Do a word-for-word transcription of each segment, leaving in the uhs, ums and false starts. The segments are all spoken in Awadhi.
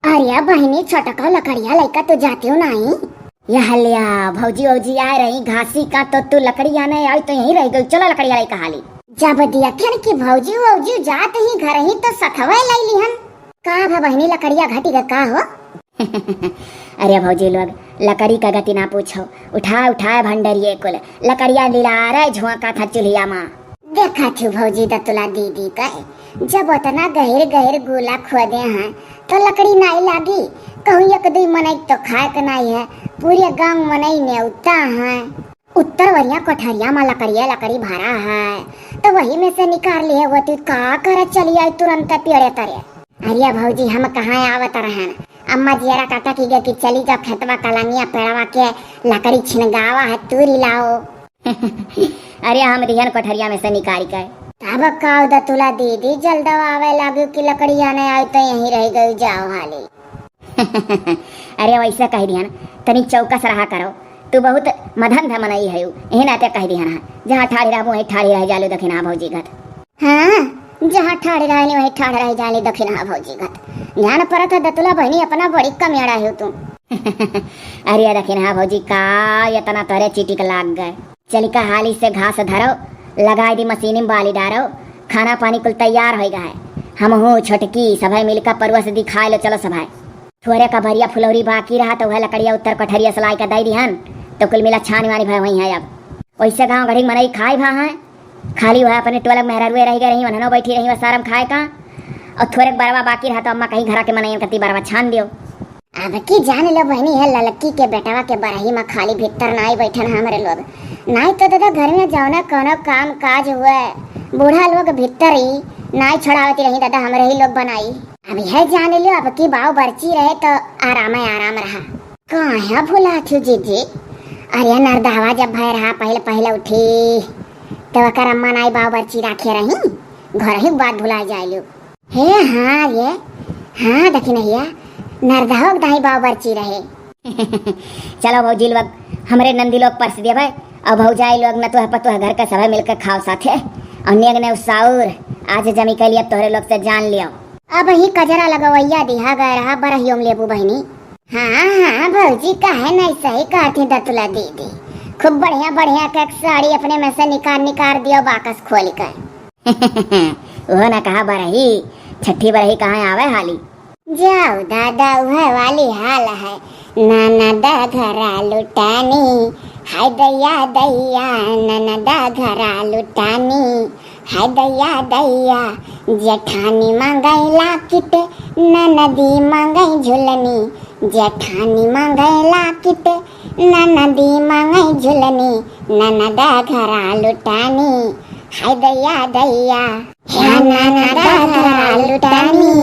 अरे बहिनी, छोटका लकड़िया लइका तू जातिउ नाहीं? यह ल्या, भौजी, भौजी आए रही घासी का, तो तू लकड़ी आने आई तो यहीं रह गई। चलो लकड़िया लइका हाली। जब देखन कि भौजी, भौजी जात ही घर ही तो सथवे लइ लिहन। का भा बहिनी, लकड़िया घटी गा का हो? अरे भौजी लोग, लकड़ी का गति ना पूछो, उठाए उठाए भंडरिये कुल लकड़िया लिलारे झोंका था चुल्हिया मा। देखा थी भौजी दतुला दीदी का, जब उतना गहिर गहिर गूला खोदे हैं तो लकड़ी नाई लागी, कहूँ एक दुई मनई तो खाए के नाई है, पूरे गाँव मनई नेवता है। उत्तर वरिया कोठरिया मा लकड़िया लकड़ी भरा है, तो वही में से निकाल लिए होती, का करे चली आई तुरंत पेड़े तरे। अरे भौजी, हम कहाँ आवत रहन, अम्मा जियरा काटा की गए कि चली जाओ खेतवा कलंगिया पेड़वा के लकड़ी छिनगावा है, तूरी लाओ। अरे हम दिहन कोठरिया में से निकाल के। तब का दतुला दीदी जल्दवा आवे लागू कि लकड़िया ने आई तो यहीं रह गई, जाओ हाली। अरे वैसे कह दिहन, तनी चौकस रहा करो, तू बहुत मधंध मनई है, यही नाते कह दिहन है, जहाँ ठाढ़ी रहबू वहीं ठाढ़ी रह जालू दखिनहा भौजी घत। हाँ, जहाँ ठाढ़ी रहली वहीं ठाढ़ रह जाली दखिनहा भौजी घत। जान परत है दतुला बहिनी अपना बड़ी कमियाड़ा है तू। अरे दखिनहा भौजी का इतना तोरे चिटिक लाग गए। चलिका हाली से घास धरो, लगाई दी मशीनी में बाली डारो, खाना पानी कुल तैयार होइगा है। हमहू छोटकी सभे मिलकर परुआ से दिखाए लो, चलो सभे। थोरे का भरिया फुलौरी बाकी रहा तो वह लकड़िया उत्तर कोठरिया से लाई का दई दिहन, तो कुल मिला छानी वानी भय हुई है। अब वैसे गाँव घड़ी मनई खाई भा है, खाली वह अपने टोलक मेहरारुए रह गए रही, उन्हनो बैठी रही वह सारम खाए का, और थोरे बरवा बाकी रहा तो अम्मा कहीं घरा के मनई कती बरवा छान दियो। अब की जान लो बहिनी, है ललकी के बेटवा के बरही में खाली भीतर नाई बैठन हमरे लोग, नाई तो दादा घर में जौना कोनो काम काज हुए, बूढ़ा लोग भीतर ही नाई छोड़ावती रही दादा, हमरे ही लोग बनाई। अब यह जान लो, अब की बाव बरची रहे तो आराम आराम रहा। काहे भुला थी जीजी? अरे नरदहवा जब भय रहा पहले पहले उठी तो ओकर अम्मा नाई बाव बरची राखे रही, घर ही बात भुला जाए लो। हे हाँ रे, हाँ दखिनहिया, नरदहो के दाई बाव बरची रहे। चलो भौजी लोग, हमरे नंदी लोग परस देवे, और भौजाई लोग न तो पतोह घर के सभे मिलके खाओ साथे, और नेग ने उसाउर आज जमी के लिए तोहरे लोग से जान लियो। अब ही कजरा लगवैया दिहा गए रहा बरहियों में लेबू बहिनी। हाँ हाँ भौजी, काहे नहीं सही कहती दतुला दीदी, खूब बढ़िया बढ़िया के साड़ी अपने में से निकाल निकाल दियो बाकस खोल कर। ओह ना कहा बरही, छठी बरही कहाँ आवे हाली। जाओ दादा, उहे वाली हाल है। ननद घरा लुटानी, हाय दैया दैया, ननद घरा लुटानी, हाय दैया दैया। जेठानी मांगै लाकिट, ननदी मांगै झुलनी, जेठानी मांगै लाकिट, ननदी मांगै झुलनी, ननद घरा लुटानी, हाय दैया दैया। ह्या ननद घरा लुटानी,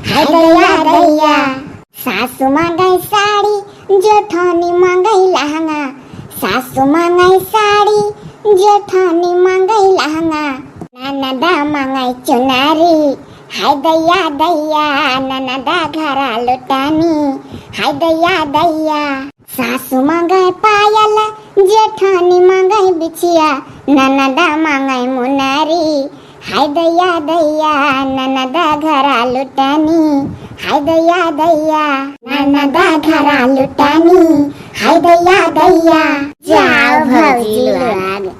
हाय दैया दैया। सासु मांगै साड़ी, जेठानी मांगै लहंगा, सासु मांगै साड़ी, जेठानी मांगै लहंगा, ननद मांगै चुनरी, हाय दैया दैया, ननद घरा लुटानी, हाय दैया दैया। सासु मांगै पायल, जेठानी मांगै बिछिया, ननद मांगै मुनरी, हाय दैया दैया, ननद घरा लुटानी, हाय दैया दैया, ननद घरा लुटानी, हाय दैया दैया। जाओ भौजी लोग।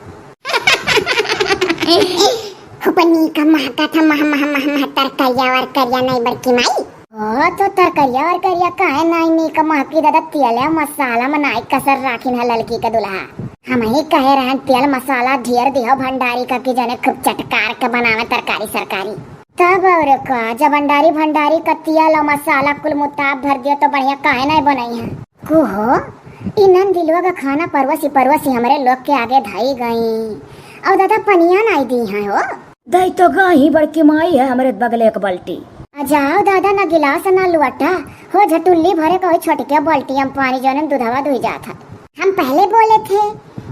खूब नीक महकत है, मह, मह, मह, मह, तरकरिया वरकरिया नहीं बड़की माई। ओ, तो तरकरिया वरकरिया काहे नाई नीक महकी दादा, तेल मसाला में नाई कसर राखिन है ललकी के दुल्हा। हमही कहे रहन तेल मसाला ढेर दिहो भंडारी का कि जने खूब चटकार के बनावे तरकारी सरकारी। तब और का, जब भंडारी भंडारी का तेल और मसाला कुल मुताब भर दियो तो बढ़िया काहे नाई बनई है। कुहो, ई नंदी लोग खाना परवसी परवसी हमरे लोग के आगे धई गई। और दादा पनिया नाई दी है हो। दई तो गई बड़की माई है हमरे बगले एक बाल्टी। आ जाओ दादा, ना गिलास ना लोटा, हो झटुल्ली भरे का वही छोटके बाल्टी में पानी जौन में दूधवा दुही जात है। हम पहले बोले थे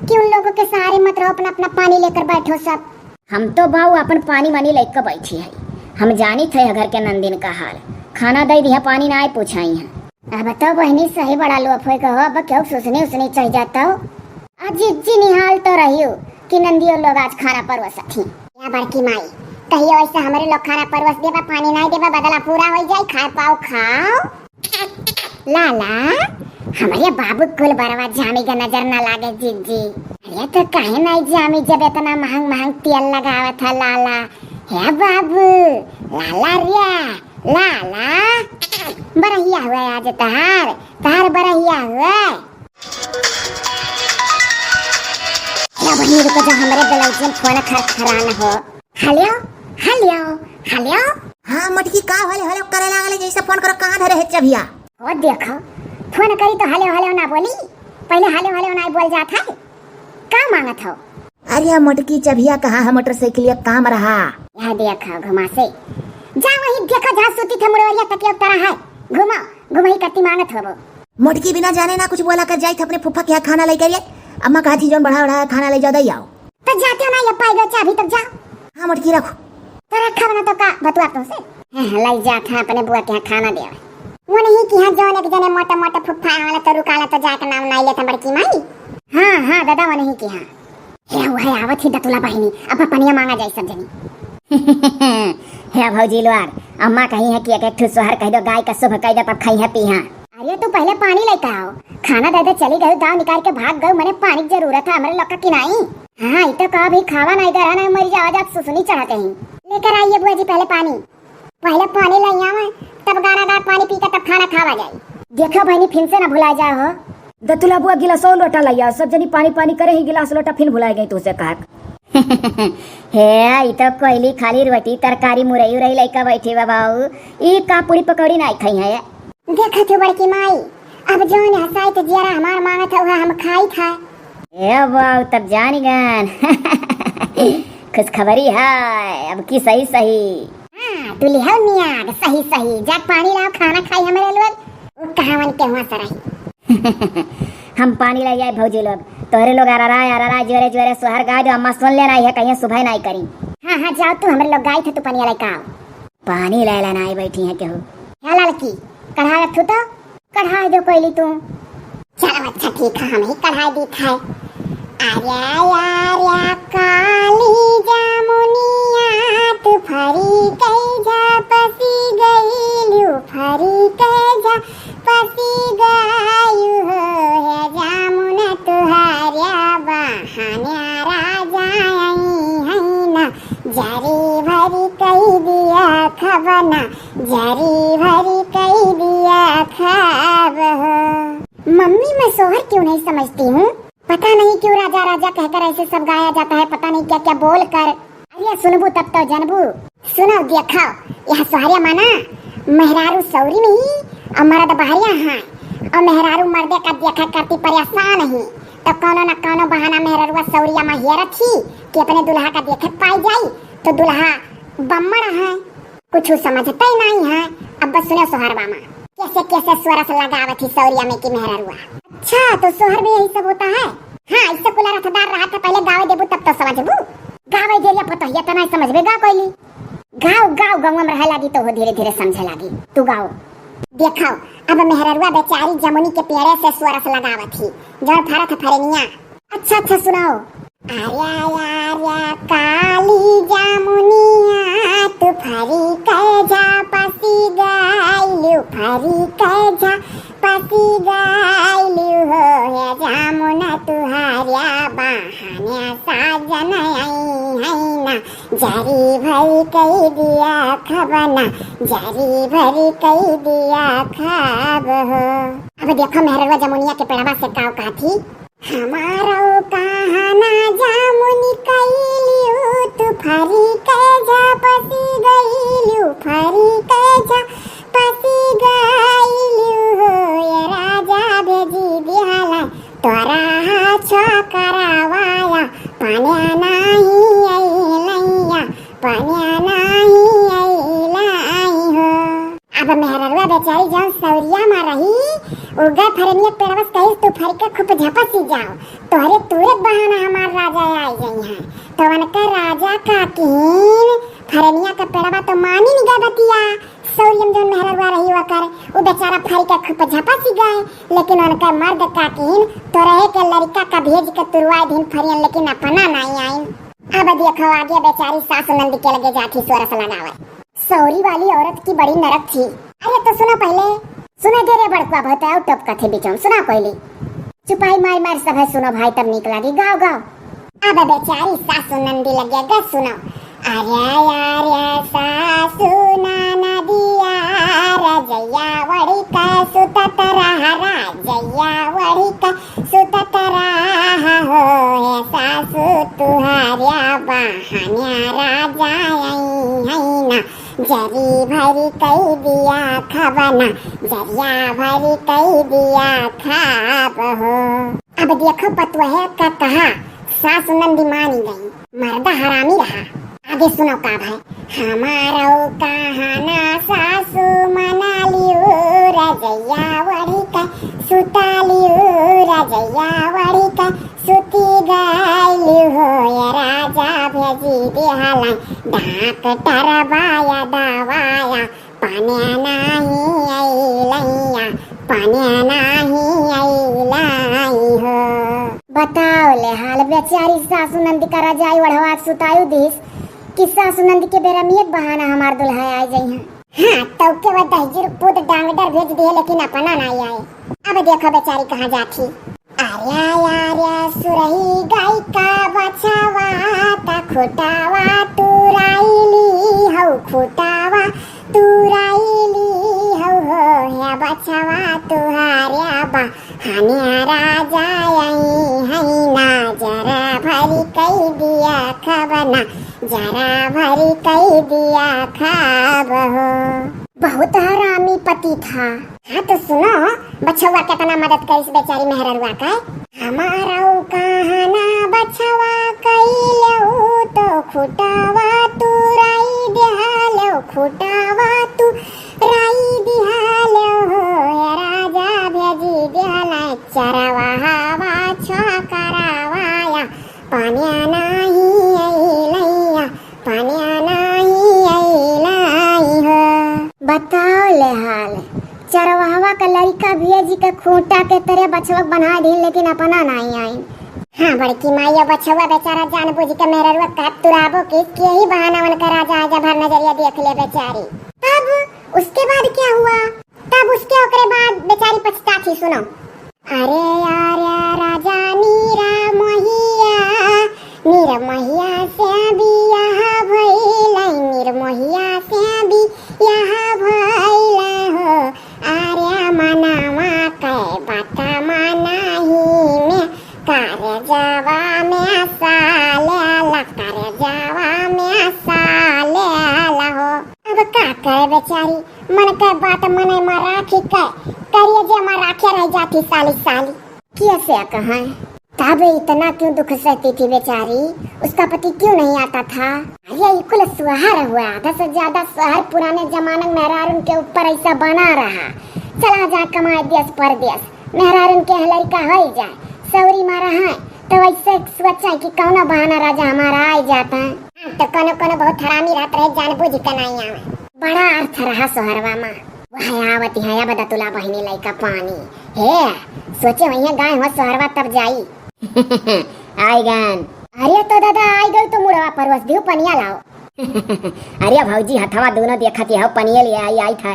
कि उन लोगों के सारे मत रहो, अपना अपना पानी लेकर बैठो सब। हम तो बाऊ अपन पानी वानी लेके बैठी है, हम जानी थे घर के नंदिन का हाल। खाना दई दिया, पानी ना आए पूछाई है। अब तो बहिनी सही बड़ा लोफ होई गहो, अब क्यों सुसनी उसनी चढ़ जाता हो। आ जिज्जी निहाल तो रहियो कि नंदियो लोग आज खाना परवसत ही। या बड़की माई, कहियो ऐसे हमरे लोग खाना परवस देबा, पानी नाई देबा, बदला पूरा होई जाई, खाए पाओ खाओ। लाला, हमरे बाबू कुल बरवा जामी के नजर न लागे जिज्जी। अरे तो काहे नाई जामी जब इतना महंग महंग तेल लगावत है लाला। हे बाबू, लाला रे, लाला। बरहिया हुआ आज तहार, तहार बरहिया हुआ। या बहिनी रुको जा, हमरे बेलौजियन फोन खरखरान हो। हेलो, हेलो, हेलो। हाँ मटकी, का हेलो हेलो करे लागले, जैसे फोन करो, कहाँ धरे है चबिया? ओ देखो, फोन करी तो हेलो हेलो ना बोली, पहले हेलो हेलो ना बोल जात है। का मांगत हो? अरे मटकी, चबिया कहाँ है मोटरसाइकिलिया काम रहा? यह देखो घुमा से, जा वही देखो जहाँ सूती थे मुड़वरिया तकिया तरह है, घुमा घुमा ही करती मांगत होबो। मोटकी बिना जाने ना कुछ बोला कर जाई थे अपने फुफ्फा के यहाँ खाना लेकर ये। अम्मा कहा थी जौन बढ़ा बढ़ा खाना ले जाओ, दे आओ। तो जाते हो ना, ये पाई गए चाबी, तब जाओ। हाँ मोटकी रखो। तो रखा बना तो का बतुआ तुमसे। हाँ, हाँ, लाई जात है अपने बुआ के यहाँ खाना दे। वो नहीं कि हाँ जौन एक जने मोटे मोटे फुफ्फा आला तो रुकाला तो जाके नाम नाई लेता बड़की माई। हाँ, हाँ, दादा वो नहीं कि हाँ। हे, वो है आवत ही दतुला बहिनी, अब पनिया मांगा जाई सब जनी। हे भौजी लोग, अम्मा कही है कि एक एक ठो सोहर कह दो, गाय का शुभ कह दो, तब खाई है पी हाँ। अरे तू पहले पानी लेके आओ, खाना दे दे चली गई, दाव निकाल के भाग गई, मने पानी की जरूरत है हमरे लोग का कि नाई। हाँ, इतो का भी खावा नाई दे रहा ना, मरी जावा जात सुसुनी चढ़ाते ही। लेकर आइए बुआ जी पहले पानी, पहले पानी ले आवे, तब गाना गा पानी पी के तब खाना खावा जाई। देखो बहनी फिर से ना भुला जाओ हो। दतुला बुआ गिलासो लोटा ले आओ, सब जनी पानी पानी करे ही गिलास लोटा फिर भुला गई तुझसे कहा। हे, ई तो कोयली खाली रोटी तरकारी मुरई उरई लइका बैठी बा बाऊ, ई का पूरी पकौड़ी नाई खाई है? देखत हो बड़की माई, अब जौन हंसाई तो जियरा हमार मांगत है, वह हम खाई था। ए बाऊ, तब जानी गन। खुशखबरी है, अब की सही सही। हाँ, तू लिहाओ नियाद, सही सही। जा पानी लाओ, खाना खाई हमारे लोग। वो कहावन के हुआ सराही। हम पानी ले जाए भौजी लोग, तोहरे लोग अरराय अरराय जोरे जोरे सोहर गाय दो, अम्मा सुन लेना है, कहीं सुबह नाई करी। हाँ, हाँ, जाओ तू, हमरे लोग गाय थे, तू पनिया लेके आओ। पानी ले लेना आई बैठी है केहू। हे लड़की, कढ़ाई रखू तो? कढ़ाई दो कोयली तू। चलो अच्छा ठीक है, हम ही कढ़ाई दी था। अरे यार या काली जामुनिया, तू फरी कई जा पसी गईलू, फरी कई जा पसी गयू हो, हे जामुन तुहार्या बहान्या राजा आई है ना, जरी भरी कई दिया खबना, जरी भरी कई दिया खाब हो। मम्मी, मैं सोहर क्यों नहीं समझती हूँ? पता नहीं क्यों राजा राजा कहकर ऐसे सब गाया जाता है, पता नहीं क्या क्या बोल कर। अरे सुनबू तब तो जानबू। सुनो देखो, यह सोहरिया माना मेहरारू सौरी में ही और मर्द बहरिया है, और मेहरारू मर्दे का देखा करती परेशान ही, तो कौनो न कौनो बहाना मेहरारुआ सौरिया में हेरत ही कि अपने दुल्हा का देखे पाई जाई, तो दुल्हा बम्मड़ है। कुछ समझते ही नहीं है। अब बस सुनो सोहर मामा, कैसे कैसे सोरस लगावत ही सौरिया में की मेहररुआ। अच्छा, तो सोहर में यही सब होता है? हाँ, इससे कुला रसदार रहा था, पहले गावे देबू तब तो समझबू। गावे देरिया पतोहिया तना समझबे गा कोयली। गाओ गाओ, गाँव में रहे लागी तो हो धीरे धीरे समझे लागी। तू गाओ। देखो, अब मेहररुआ बेचारी जमुनी के पेड़े से सोरस लगावत ही, जौन फरत फरेनिया। अच्छा अच्छा सुनाओ। आर्या आर्या काली जामुनिया, तू फरी के जा पसी गइलू, फरी के जा पसी गइलू हो, हे जामुन तुहार्या बहान्या साजन आई है ना, जरी भरी कई दिया खबना, जरी भरी कई दिया खब हो। अब देखो मेहररुआ जमुनिया के पेड़वा से काव कहत ही, हमारो कहाना जामुन कइलियो, तू फरी के जा पसी गइलियो, फरी के जा पसी गइलियो हो, ये राजा भेजी दिहाला, तोरा हाथ करावाया, पान्या नाही अइलैया, पान्या नाही अइलाई हो। अब मेहररुआ बेचारी जौन सौरिया में रही, उ गए फरनिया पेड़वा से कहिस, "तू फर के खूब झपसी जाओ, तोहरे तुरत बहाना हमार राजा आई जइहैं।" तो उनका राजा का किन फरनिया का पेड़वा तो मानी नहीं गए बतिया। सौरिया में जौन मेहररुआ रही ओकर, उ बेचारा फर के खूब झपसी गए, लेकिन उनका मर्द का किन तो रहे के लड़का का भेज के तुरवाए दिन फरियन, लेकिन अपना नहीं आइन। अब देखो आगे बेचारी सास नंद के लगे जाती सोरस लगावे। सौरी वाली औरत की बड़ी नरक थी। अरे तो सुनो पहले, सुने दे रे बड़कुआ, बहुत और टपकत है बीच में, सुना कोयली। चुपाई मार मार सब है, सुनो भाई, तब नीक लागी, गाओ गाओ। अब बेचारी सासु नंदी लगे गा सुनो। अरे अरे सासु ननदिया, रजैया ओढ़ी के सुतत रहा, रजैया ओढ़ी के सुतत रहा हो, हे सासु तुहरे बहाने राजा आई है ना, जरी भरी कई दिया खबना, जरिया भरी कई दिया खाब हो। अब देखो पतुआ का कहा, सासु नंदी मानी गई, मर्दा हरामी रहा। आगे सुनो का भाई। हमारो कहना सासु मना लियो, रजैया ओढ़ी के सुता लियो, रजैया ओढ़ी के सुती गइलियो, ये राजा भेजी दिहला डॉक्टर बाया दवाया, पाने नाही अइलैया, पाने नाही अइलै हो। बताओ ले हाल, बेचारी सासु नंदी का रजाई ओढ़वा सुतायु दिस कि सासु नंदी के बेरमियत बहाना हमार दुल्हा आ जइहैं। हाँ, तो के वो दहिजुर पूत डांगडर भेज दिए, लेकिन अपना नाही आए। अब देखो बेचारी कहाँ जाती। आर्या आर्या सुरही गाय का बछवा, त खुटावा तुराइली हौ, खुटावा तुराइली हौ हो, हे बछवा तुहार्या बहाने राजा आई है ना, जरा भरी कई दिया खबना, जरा भरी कई दिया खाब हो। बहुत हरामी पति था। हाँ तो सुनो, बछवा केतना मदद करिस बेचारी मेहररुआ का। हमारो कहना बछवा कइलेउ तो खुटावा तुराई दिहालेउ, खुटावा तुराई दिहालेउ हो, ए राजा भेजी दिहला चरवाहा बाछा करावाया, पाने नाही अइलैया, पाने नाही अइलै हो। बताओ ले हाल, चरवाहवा का लड़िका भेजी के खूंटा के तरे बछवा के बन्हा दीन, लेकिन अपना नाही आइन। हाँ बड़की माई, अब बछवा बेचारा जान बुझ के मेहररुआ का तुराबो किस, के ही बहाना उनका राजा आजा भर नजरिया देख ले बेचारी। तब उसके बाद क्या हुआ? तब उसके ओकरे बाद बेचारी पछताथी, सुनो। अरे यार राजा नीरा मोहिया, नीरा मोहिया से बियाह भइल, नीरा मोहिया से बियाह भइल हो। अरे मनवा के बात मनाही में करजवा में सालेला, करजवा में सालेला हो। अब का करे बेचारी, मन के बात मने मा राखी के, करिए जे मा राखे रह जाती साली साली। कैसे कहें? तब इतना क्यों दुख सहती थी बेचारी, उसका पति क्यों नहीं आता था? अरे ई कुल सुहर हुआ, आधा से ज्यादा सुहर पुराने जमाने में मेहरारून के ऊपर ऐसा बना रहा। चला जाए कमाए देश परदेश, मेहरारून के यहाँ लड़का हो ही जाए, सौरी मारा है, तो ऐसे सोचा कि कौनो बहाना राजा हमारा आ ही जाता है। हाँ, तो कोनो कोनो बहुत हरामी रहत रहे, जान बुझ के नहीं आवे। बड़ा अर्थ रहा सोहरवा मा। वह आवत है अब दतुला बहिनी लइका पानी। हे, सोचे वहीं गाय हो सोहरवा तब जाई। आइगन। अरे तो दादा आई गई तो मुड़वा परोस दियो पनिया लाओ। अरे भौजी हथवा दोनों देखत हो पनिया ले आई आई था।